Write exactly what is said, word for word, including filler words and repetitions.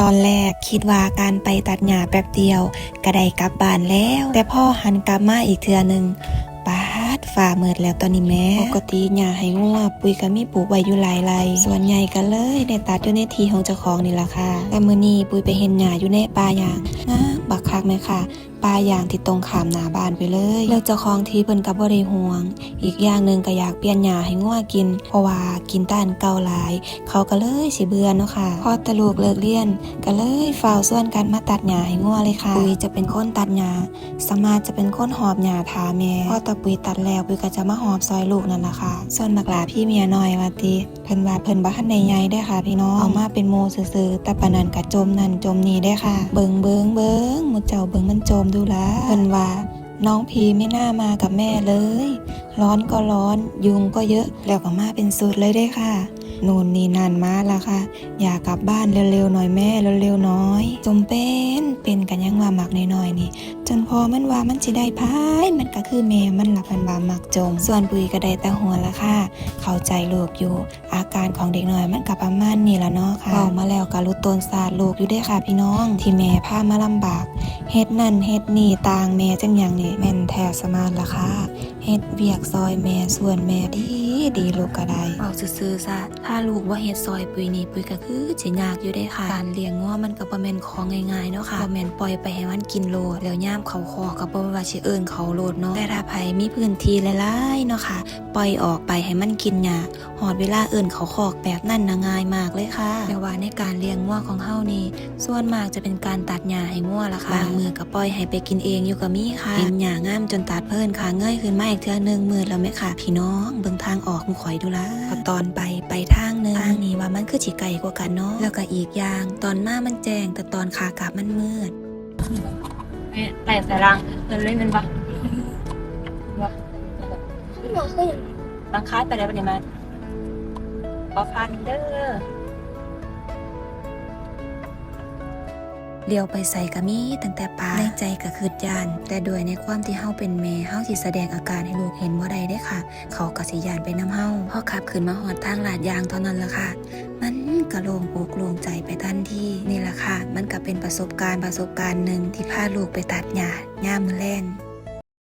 ตอนแรกคิดว่าการไปตัดหญ้าแป๊บเดียวก็ได้กลับบ้านแล้ว แต่พอหันกลับมาอีกเทื่อหนึ่ง ป๊าด ฟ้ามืดแล้วตอนนี้แม่ ปกติหญ้าให้งัวปุ้ยก็มีปลูกไว้อยู่หลายไร่ ส่วนใหญ่ก็เลยได้ตัดอยู่ในที่ของเจ้าของนี่ล่ะค่ะ แต่มื้อนี้ปุ้ยไปเห็นหญ้าอยู่ในป่ายาง งามบักคักแม่ค่ะ ป่ายางที่ตรงข้ามหน้าบ้านไปเลย แล้วเจ้าของที่เพิ่นก็บ่ได้ห่วง อีกอย่างหนึ่งก็อยากเปลี่ยนหญ้าให้งัวกิน เพราะว่ากินแต่อันเก่าหลาย เขาก็เลยสิเบื่อเนาะค่ะ พอแต่ลูกเลิกเรียน ก็เลยฟ้าวชวนกันมาตัดหญ้าให้งัวเลยค่ะ ปุ้ยจะเป็นคนตัดหญ้า สมาร์ทจะเป็นคนหอบหญ้าถ่าแม่ พอแต่ปุ้ยตัดแล้ว ปุ้ยก็จะมาหอบซอยลูกนั่นล่ะค่ะ ส่วนบักหล้าพี่เมียน้อยว่าติ เพิ่นว่าเพิ่นบ่ทันได้ใหญ่เด้อค่ะพี่น้อง เอามาเป็นหมู่ซื่อๆ แต่ปานนั้นก็จมนั่นจมนี่เด้อค่ะ เบิ่ง เบิ่ง เบิ่ง หมู่เจ้าเบิ่งมันจมดูล่ะ เพิ่นว่า น้องพีไม่น่ามากับแม่เลย ร้อนก็ร้อน ยุงก็เยอะ แล้วก็มาเป็นชุดเลยเด้อค่ะ นู่นนี่นั่นมาละค่ะ อยากกลับบ้านเร็วๆหน่อยแม่ เร็วๆหน่อย จมเป็น เป็นกันยังว่ามักน้อยๆนี่ จนพ่อมันว่ามันสิได้ไผ มันก็คือแม่มันล่ะ เพิ่นว่ามักจม ส่วนปุ้ยก็ได้แต่หัวละค่ะ เข้าใจลูกอยู่ อาการของเด็กน้อยมันก็ประมาณนี้ล่ะเนาะค่ะ เว้ามาแล้วก็หลุดต้นชาติลูกอยู่เด้อค่ะพี่น้อง ที่แม่พามาลำบาก เฮ็ดนั่นเฮ็ดนี่ต่างแม่จังหยังนี่ แม่นแท้สมานล่ะค่ะ เฮ็ดเวียกซอยแม่ ส่วนแม่ดีดี ลูกก็ได้ เว้าซื่อๆซะ ถ้าลูกบ่เฮ็ดซอยปุ้ยนี่ ปุ้ยก็คือสิยากอยู่เด้อค่ะ การเลี้ยงงัวมันก็บ่แม่นของง่ายๆเนาะค่ะ บ่แม่นปล่อยไปให้มันกินโลด แล้วยามเข้าคอกก็บ่ว่าสิเอิ้นเขาโลดเนาะ แต่ถ้าไผมีพื้นที่หลายๆเนาะค่ะ ปล่อยออกไปให้มันกินหญ้า ฮอดเวลาเอิ้นเขาคอกแบบนั้นน่ะง่ายมากเลยค่ะ แต่ว่าในการเลี้ยงงัวของเฮานี่ ส่วนมากจะเป็นการตัดหญ้าให้งัวล่ะค่ะ บางมื้อก็ปล่อยให้ไปกินเองอยู่ก็มีค่ะ เห็นหญ้างามจนตาเพลินค่ะ เงยขึ้นมาอีกเทื่อหนึ่ง มืดแล้วแม่ค่ะ พี่น้อง เบิ่งทางออกหมู่ข่อยดูล่ะ พอตอนไป ไปทางหนึ่ง ทางนี้ว่ามันคือสิไกลกว่ากันเนาะ แล้วก็อีกอย่าง ตอนมามันแจ้ง แต่ตอนขากลับมันมืด แม่ไต่สายล่างเพิ่นเลยแม่นบ่บ่หลังคาไปได้บ่ได้มาบ่พันเด้อ เลี้ยวไปไสก็มีตั้งแต่ป่า ในใจก็คิดย้าน แต่ด้วยในความที่เฮาเป็นแม่ เฮาสิแสดงอาการให้ลูกเห็นบ่ได้เด้ค่ะ เขาก็สิย้านไปนำเฮา พอขับขึ้นมาฮอดทางลาดยางเท่านั้นล่ะค่ะ มันก็โล่งอกโล่งใจไปทันที นี่ล่ะค่ะ มันก็เป็นประสบการณ์ ประสบการณ์หนึ่งที่พาลูกไปตัดหญ้ายามมื้อแลง